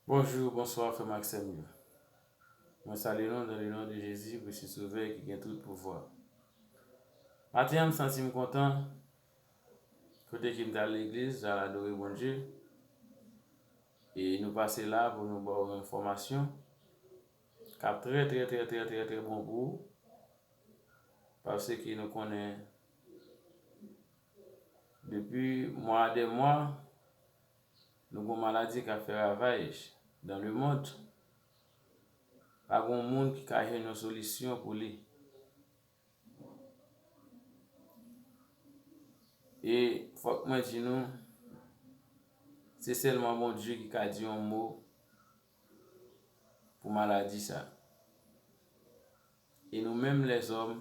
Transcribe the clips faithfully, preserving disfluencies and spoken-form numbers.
Bonjou, bonswa, frè m ak sè m yo. Mwen salye nou dans le nom de Jésus, precieux Sauveur ki gen tout pouvwa. Maten an, m santi m kontan, kote ke m t al legliz, al adore Bondye. E nou pase la pou nou ba w yon enfòmasyon k ap trè, trè, trè, trè, trè, trè bon pou ou. Paske nou konnen, depi mwa dè mwa, nou gon maladi k ap fè ravaj dans le monde. Pa gon moun ki ka jwenn yon solisyon pou li. E fòk mwen di nou, se sèlman Bondye ki ka di yon mo pou maladi sa. E nou menm lèzòm,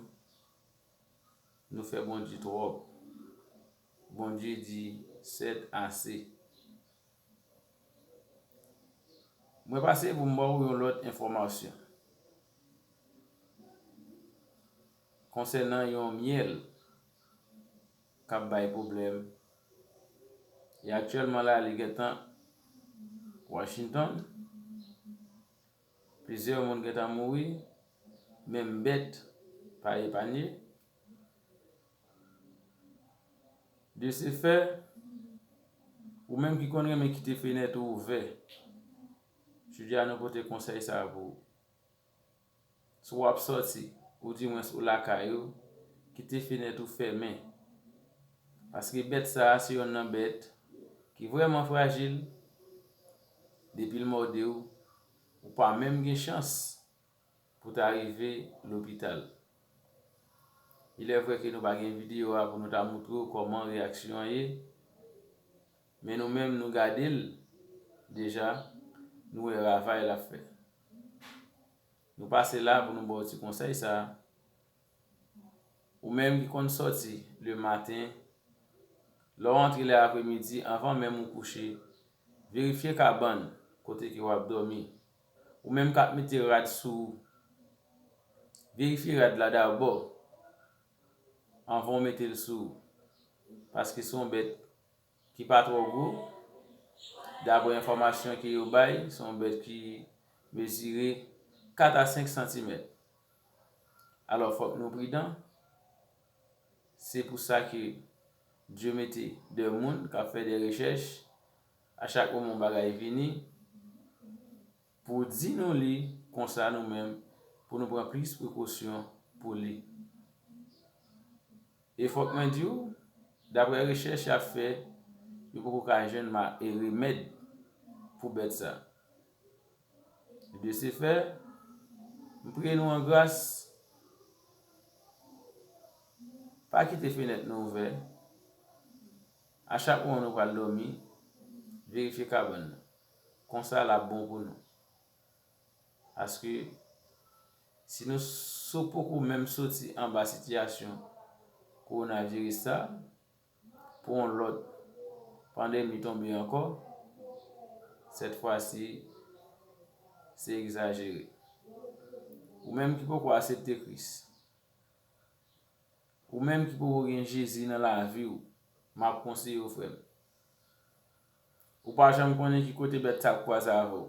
nou fè Bondye twòp. Bondye di, c'est assez. Mwen pase pou m ba w yon lòt enfòmasyon konsènan yon myèl k ap bay pwoblèm. E aktyèlman la, li gentan Washington. Plizyè moun gentan mouri, menm bèt pa epanye. De ce fait, ou menm ki konn renmen kite fenèt ou ouvè, jodi a nou pote konsèy sa a pou ou. Si w ap sòti, oudimwens ou lakay ou, kite fenèt ou fèmen. Paske bèt sa a se yonn nan bèt ki vrèman frajil. Depi l mòde w, ou pa menm gen chans pou ta rive lopital. Il est vrai ke nou pa gen videyo a pou nou ta moutre w kòman reyaksyon an ye, men nou menm nou gade l deja, nou wè ravaj l ap fè. Nou pase la pou nou ba w ti konsèy sa a. Ou menm ki konn sòti le maten, lè w antre le apremidi, anvan menm ou kouche, verifye kabann kote ke w ap dòmi. Ou menm k ap mete rad sou ou, verifye rad la dabò anvan w mete l sou ou. Paske se yon bèt ki pa twò gwo. Daprè enfòmasyon ke yo bay, se yon bèt ki mezire kat a senk santimèt. Alò, fòk nou pridan. Se pou sa ke Dye mete de moun k ap fè de rechèch. A chak moman yon bagay vini, pou di nou li konsa nou menm, pou nou pran plis prekosyon pou li. E fòk mwen di w, daprè rechèch y ap fè, yo poko ka jwenn ma-, e remèd pou bèt sa. De ce fait, m priye nou an gras, pa kite fenèt nou ouvè. A chak moman nou pral dòmi, verifye kabann nan. Konsa, l ap bon pou nou. Paske si nou so-, poko menm soti anba sitiyasyon kowonaviris sa, pou yon lòt pandemi tonbe ankò, sèt fwa si se egzajere. Ou menm ki poko aksepte Kris, ou menm ki poko gen Jezi nan lavi w, m ap konseye w, frè m. Ou pa janm konnen ki kote bèt sa ap kwaze avè w.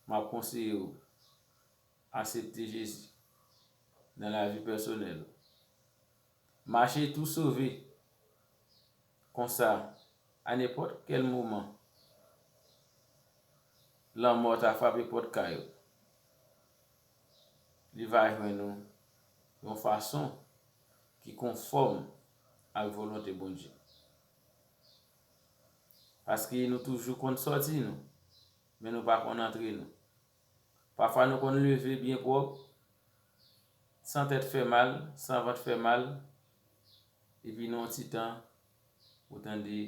M ap konseye w, aksepte Jezi nan lavi pèsonèl ou. Mache tou sove. Konsa, a nenpòt kèl moman, lanmò ta frape pòt kay ou, li va jwenn ou yon fason ki konfòm ak volonte Bondye. Paske nou toujou konn sòti nou, men nou pa konn antre nou. Pafwa nou konn leve byen pwòp, san tèt fè mal, san vant fè mal, epi nan yon ti tan, ou tande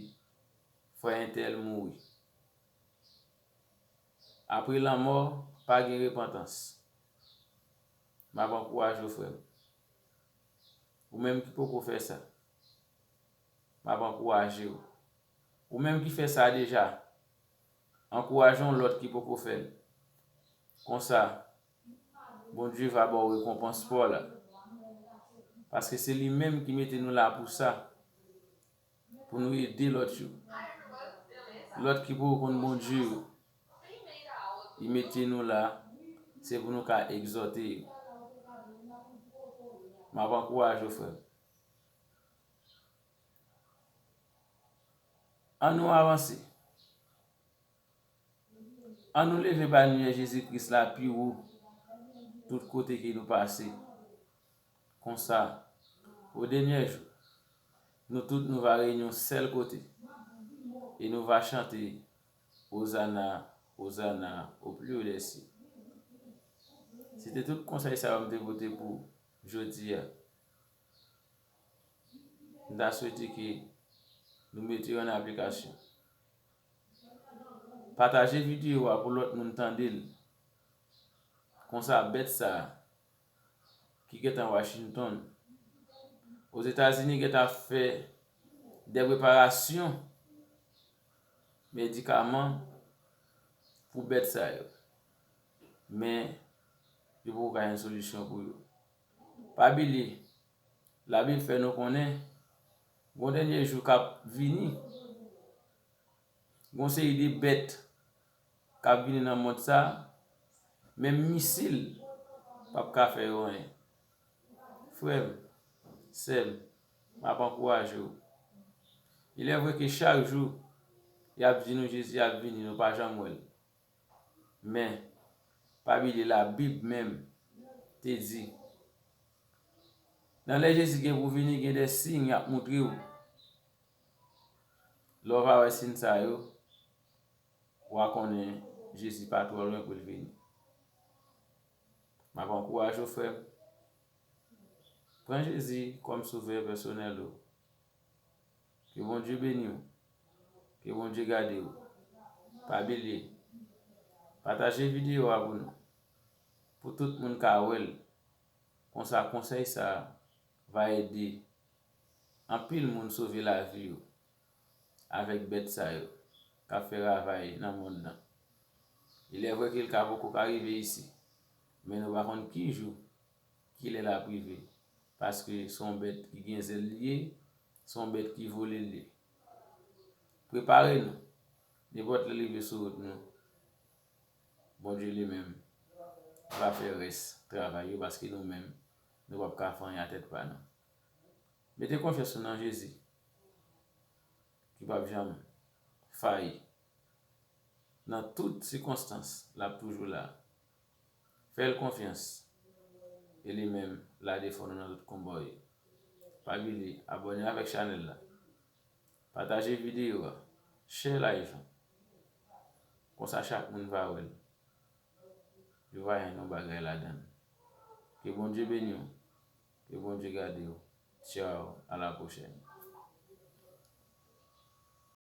frè entèl mouri. Apre lanmò, pa gen repantans. M ap ankouraje w, frè m. Ou menm ki poko fè sa, m ap ankouraje w. Ou menm ki fè sa deja, ankouraje yon lòt ki poko fè l. Konsa, Bondye va ba w rekonpans pa w la. Paske se li menm ki mete nou la pou sa, pou nou ede lòt yo. Lòt ki poko konn Bondye yo, li mete nou la, se pou nou ka egzòte yo. M ap ankouraje w, frè m. Ann nou avanse. Ann nou leve banyè Jezi Kris la pi wo tout kote ke nou pase. Konsa, o dènyè jou, nou tout nou va reyini yon sèl kote e nou va chante Ozana, Ozana, o pli wo dè sye. Se te tout konsèy sa yo m te pote pou jodi a. M ta swete ke nou mete yo an aplikasyon. Pataje videyo a pou lòt moun tande l. Konsa, bèt sa a ki gentan Washington, Ozetazini, gentan fè de preparasyon medikaman pou bèt sa yo. Men, yo poko ka jwenn solisyon pou yo. Pa bliye, Labib fè nou konnen gon dènye jou k ap vini. Gon seri de bèt k ap vini nan mond sa, menm misil p ap ka fè yo anyen. Frè m, sè m, m ap ankouraje w. Il est vrai ke chak jou, y ap di nou Jezi ap vini, nou pa janm wè l. Men, pa bliye Labib menm te di, nan lè Jezi gen pou vini, gen de siy y ap montre w. Lè w va wè siy sa yo, w a konnen Jezi pa twò lwen pou l vini. M ap ankouraje w, frè m. Pran Jezi kòm sovè pèsonèl ou. Ke Bondye beni w. Ke Bondye gade w. Pa bliye, pataje videyo a pou nou, pou tout moun ka wè l. Konsa, konsèy sa a va ede anpil moun sove lavi yo avèk bèt sa yo k ap fè ravay nan mond nan. Il est vrai ke l ka poko ka rive isi, men nou pa konn ki jou, ki lè l ap rive, paske se yon bèt ki gen zèl li ye, se yon bèt ki vole li ye. Prepare nou, nenpòt lè l rive sou wout nou, Bondye li menm va fè rès travay yo, paske nou menm, nou p ap ka fè anyen a tèt pa nou. Mete konfyans ou nan Jezi, ki p ap janm fayi. Nan tout sikonstans, l ap toujou la. Fè l konfyans, e li menm l a defann ou nan tout konba w ye. Pa bliye abòne avèk chanèl la. Pataje videyo a, share live an. Konsa chak moun va wè l. Yo va jwenn yon bagay ladan l. Ke Bondye beni w. Ke Bondye gade w. Tchao, à la prochaine.